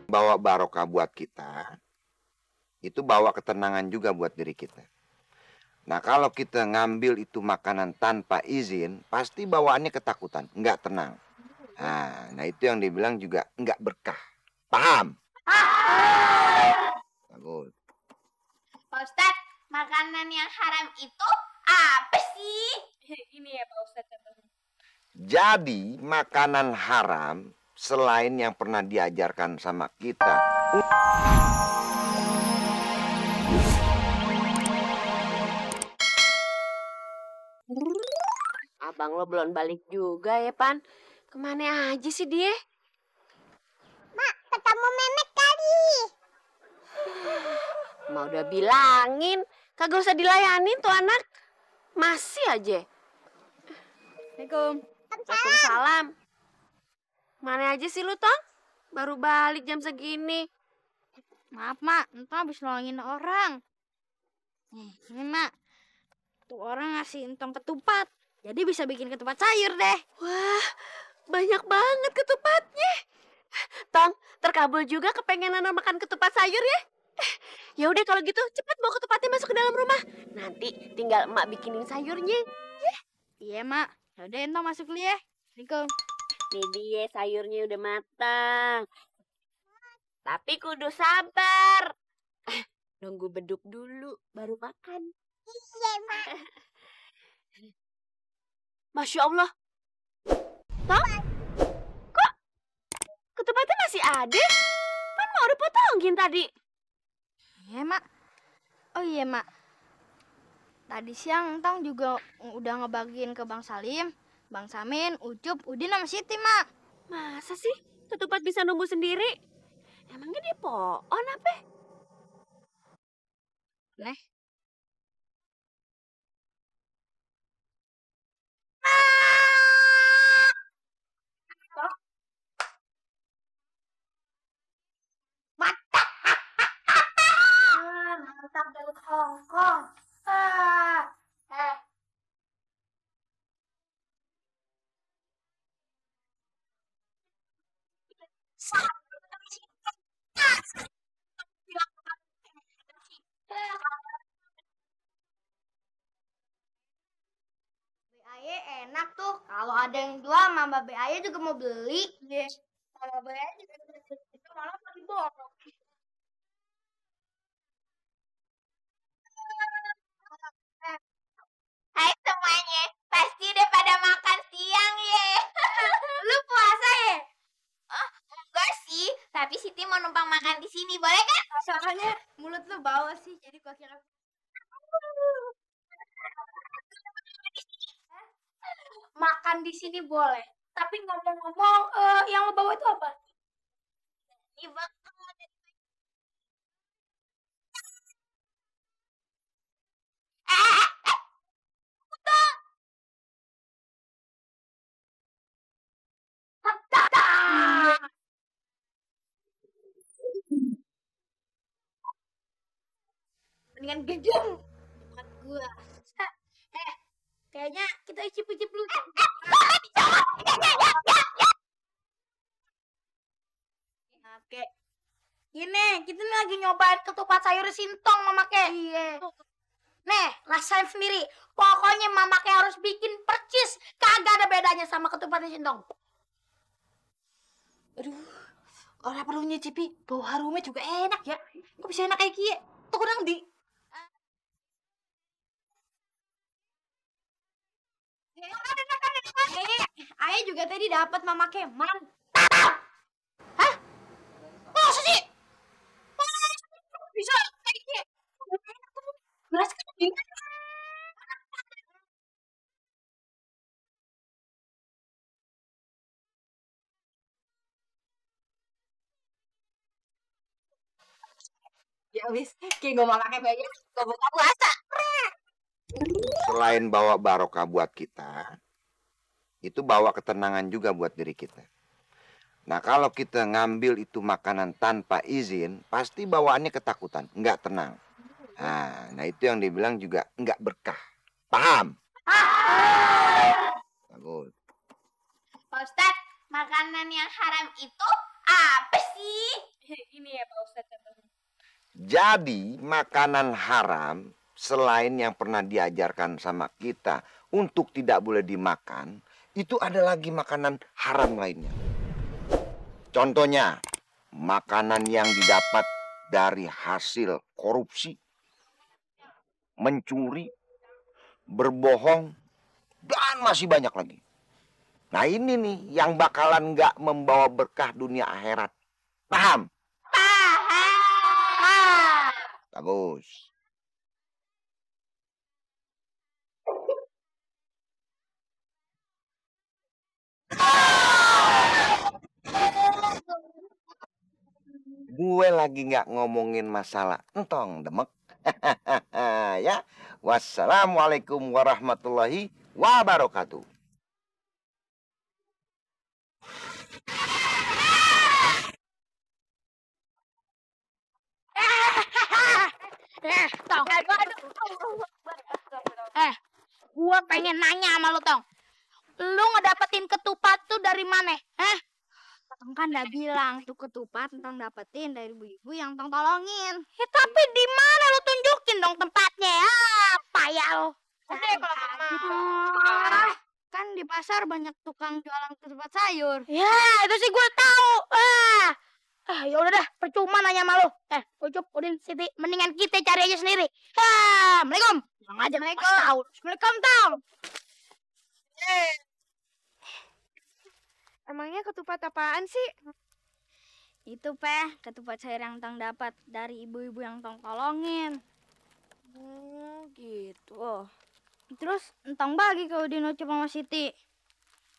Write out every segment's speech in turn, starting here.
bawa barokah buat kita, itu bawa ketenangan juga buat diri kita. Nah, kalau kita ngambil itu makanan tanpa izin, pasti bawaannya ketakutan, nggak tenang. Nah, itu yang dibilang juga nggak berkah. Paham? Bagus. Pak Ustadz, makanan yang haram itu apa sih? Ini ya Pak Ustadz. Jadi, makanan haram selain yang pernah diajarkan sama kita. Abang lo belum balik juga ya, Pan? Kemana aja sih dia? Mak, ketemu Memek kali. Mau udah bilangin, kagak usah dilayanin tuh anak. Masih aja. Assalamualaikum. Waalaikumsalam. Mana aja sih lu, Tong? Baru balik jam segini. Maaf, Mak. Entong habis nolongin orang. Ini, Mak. Tuh orang ngasih entong ketupat. Jadi bisa bikin ketupat sayur deh. Wah, banyak banget ketupatnya. Tong, terkabul juga kepengenan makan ketupat sayur ya? Ya udah kalau gitu cepat bawa ketupatnya masuk ke dalam rumah. Nanti tinggal emak bikinin sayurnya. Iya, Mak. Yaudah, entong masuk dulu ya. Assalamualaikum. Nih dia sayurnya udah matang. Tapi kudu sabar. Nunggu beduk dulu baru makan. Iya, Mak. Masya Allah. Tong? Kok ketupatnya masih ada? Kan mau dipotongin tadi. Iya, Mak. Oh iya, Mak. Tadi siang entong juga udah ngebagiin ke Bang Salim, Bang Samin, Ucup, Udin sama Siti, Mak. Masa sih ketupat bisa numbuh sendiri? Emangnya dia pohon apa? Leh. Mantap dari Hongkong. BAY enak tuh. Kalau ada yang jual, Mama BAY juga mau beli. Yes. Mama BAY juga itu malah mau diborong. Hai semuanya, pasti udah pada makan siang ye. Lu puasa ya? Enggak sih, tapi Siti mau numpang makan di sini, boleh kan? Soalnya mulut lu bau sih, jadi gua kira. Makan di sini boleh, tapi ngomong-ngomong, yang lo bawa itu apa? Ini bakal ada Mendingan gedung buat gua. Kayaknya kita icip-icip dulu. Oke. Gini, kita nih lagi nyobain ketupat sayur sintong, Mama Ke. Iya. Nih, rasain sendiri. Pokoknya Mama Ke harus bikin percis. Kagak ada bedanya sama ketupat sintong. Aduh, orang perlu nyicipi, bau harumnya juga enak ya. Kok bisa enak kayak gini? Tuh kurang di. Ayah juga tadi dapat Mama Ke. Mantap. Masa sih? Bisa kayak gini? Beras kan ya wis, kayak gue mau pakai banyak, gue buka puasa. Selain bawa barokah buat kita, itu bawa ketenangan juga buat diri kita. Nah, kalau kita ngambil itu makanan tanpa izin, pasti bawaannya ketakutan, nggak tenang. Nah, itu yang dibilang juga nggak berkah. Paham? Bagus. Pak Ustadz, makanan yang haram itu apa sih? Ini ya Pak Ustadz contohnya. Jadi makanan haram selain yang pernah diajarkan sama kita untuk tidak boleh dimakan, itu ada lagi makanan haram lainnya. Contohnya, makanan yang didapat dari hasil korupsi, mencuri, berbohong, dan masih banyak lagi. Nah ini nih yang bakalan nggak membawa berkah dunia akhirat. Paham? Paham. Bagus. Gue lagi nggak ngomongin masalah entong demek. Ya. Wassalamualaikum warahmatullahi wabarakatuh. Tong. Gua pengen nanya sama lu, Tong. Lu ngedapetin ketupat tuh dari mana? Tong kan udah bilang tuh ketupat Tong dapetin dari ibu-ibu yang Tong tolongin. Ya tapi di mana lu tunjukin dong tempatnya? Apa ya lu? Udah kalau Kan di pasar banyak tukang jualan ketupat sayur. Ya, itu sih gue tahu. Ya udah dah, percuma nanya sama lu. Ucup, Udin, Siti, mendingan kita cari aja sendiri. Assalamualaikum. Bilang aja Assalamualaikum. Assalamualaikum, Tong. Emangnya ketupat apaan sih? Itu, ketupat sayur yang Tong dapat dari ibu-ibu yang Tong tolongin. Gitu. Terus Tong bagi ke Udin, Ucup sama Siti.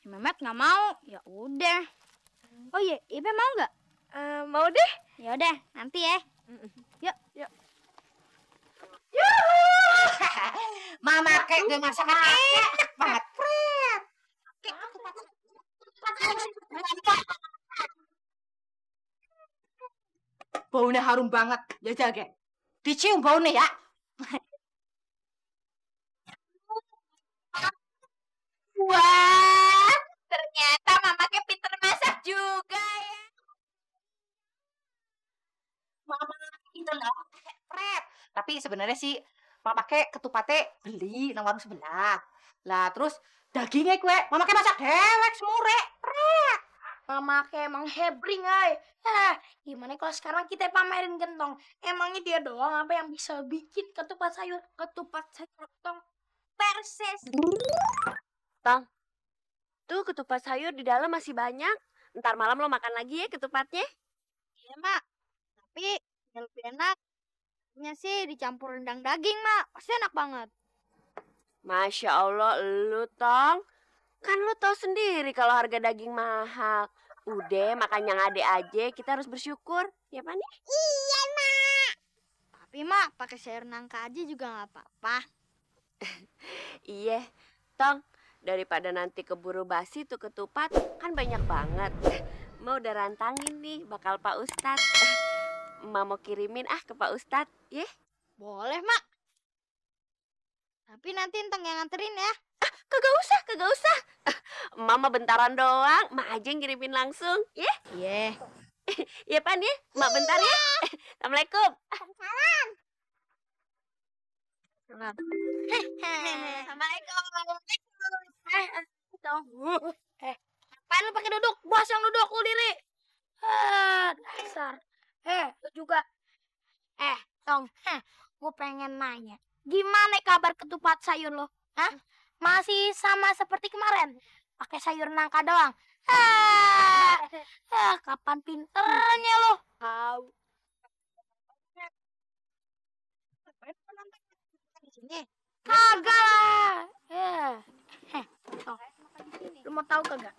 Si Mehmet nggak mau, ya udah. Oh iya, Ipe mau nggak? Mau deh. Ya udah, nanti ya. Yuk. Mama kayak udah masakan enak banget. Baunya harum banget. Ya jaga. Dicium baunya ya. Wah, ternyata mamanya pinter masak juga ya. Mama itu loh. Pret. Tapi sebenarnya sih mama pakai ketupatnya beli nang warung sebelah. Lah terus dagingnya kue mama kayak masak dewek semure. Pret. Mama kayak emang hebring, ay. Gimana kalau sekarang kita pamerin gentong? Emangnya dia doang apa yang bisa bikin ketupat sayur? Ketupat sayur gentong persis. Tong, tuh ketupat sayur di dalam masih banyak. Ntar malam lo makan lagi ya ketupatnya. Iya, Mak. Tapi yang lebih enaknya sih dicampur rendang daging, Mak. Pasti enak banget. Masya Allah, lu Tong. Kan lu tahu sendiri kalau harga daging mahal. Udah, makan yang ada aja. Kita harus bersyukur. Ya, Pak nih? Iya, Mak. Tapi, Mak, pakai sayur nangka aja juga nggak apa-apa. Iya, Tong. Daripada nanti keburu basi tuh ketupat, kan banyak banget. Mau udah rantangin nih, bakal Pak Ustadz. Mau kirimin ke Pak Ustadz, ya? Boleh, Mak. Tapi nanti Entang yang nganterin ya. Kagak usah. Mama bentaran doang, Mak aja yang kirimin langsung, ya? Iya. Iya, Pan ya? Mak bentar ya. Assalamualaikum. Apaan lu pakai duduk? Bos yang duduk, lu diri. Dasar. Lu juga. Tong. Gue pengen nanya. Gimana kabar ketupat sayur lo? Masih sama seperti kemarin? Pakai sayur nangka doang? Kapan pinternya lo? Kagak lah. Tong. Lu mau tahu kagak?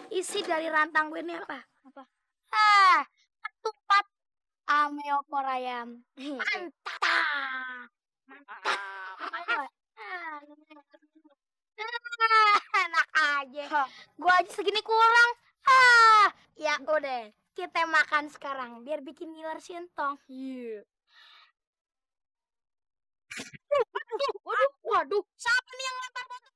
Isi dari rantang gue ini apa? Ketupat ame opor ayam. Mantap. Enak aja. Gua aja segini kurang. Ya udah, kita makan sekarang biar bikin ngiler sintong. Iya. Waduh, siapa nih yang lempar botol?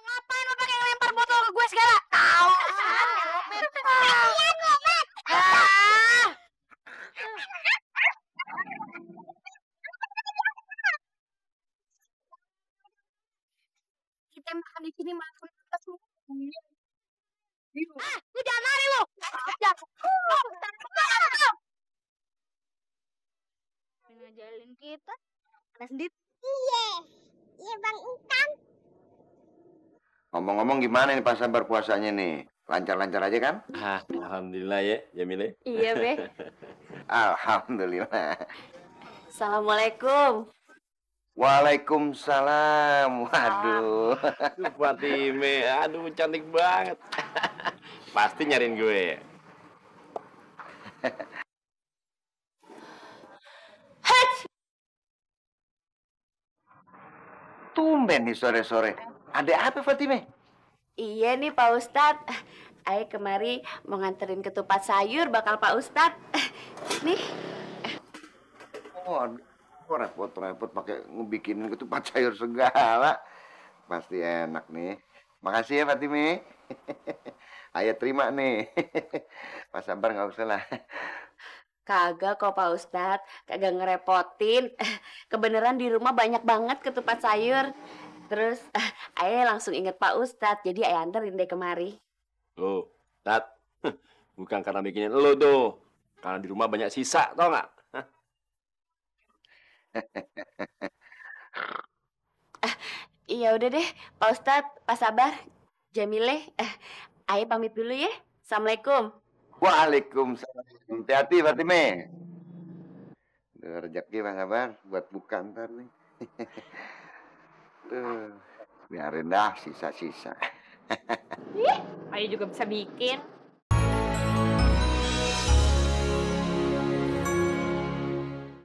Ngapain lo pakai lempar botol ke gue segala? Tahu. kita makan di sini makan kita semua. Ah, lu jangan lari lu. Ngajalin kita. Ada sendiri. Iya. Iya Bang Intan. Ngomong-ngomong gimana nih Pak Sabar puasanya nih? Lancar-lancar aja kan? Alhamdulillah ya, Jamile. Iya, Be. Alhamdulillah. Assalamualaikum. Waalaikumsalam. Waduh. Aduh, Fatime, aduh cantik banget. Pasti nyariin gue. Tumben nih sore-sore. Ada apa Fatime? Iya nih Pak Ustadz. Ayo kemari mau nganterin ketupat sayur bakal Pak Ustadz. Nih. Oh, kok repot-repot pakai ngebikinin ketupat sayur segala. Pasti enak nih. Makasih ya Fatime. Ayo terima nih. Pak Sabar nggak usah lah. Kagak kok Pak Ustadz, kagak ngerepotin. Kebeneran di rumah banyak banget ketupat sayur. Terus ayah langsung inget Pak Ustadz, jadi ayah anterin deh kemari. Oh, Tat. Bukan karena bikinin lo tuh. Karena di rumah banyak sisa, tau nggak? Iya udah deh, Pak Ustadz, Pak Sabar, Jamile, ayah pamit dulu ya. Assalamualaikum. Waalaikumsalam. Hati-hati Fatime. Duh, rezeki Pak Sabar buat buka ntar nih. Tuh, biarin dah sisa-sisa. Ayo juga bisa bikin.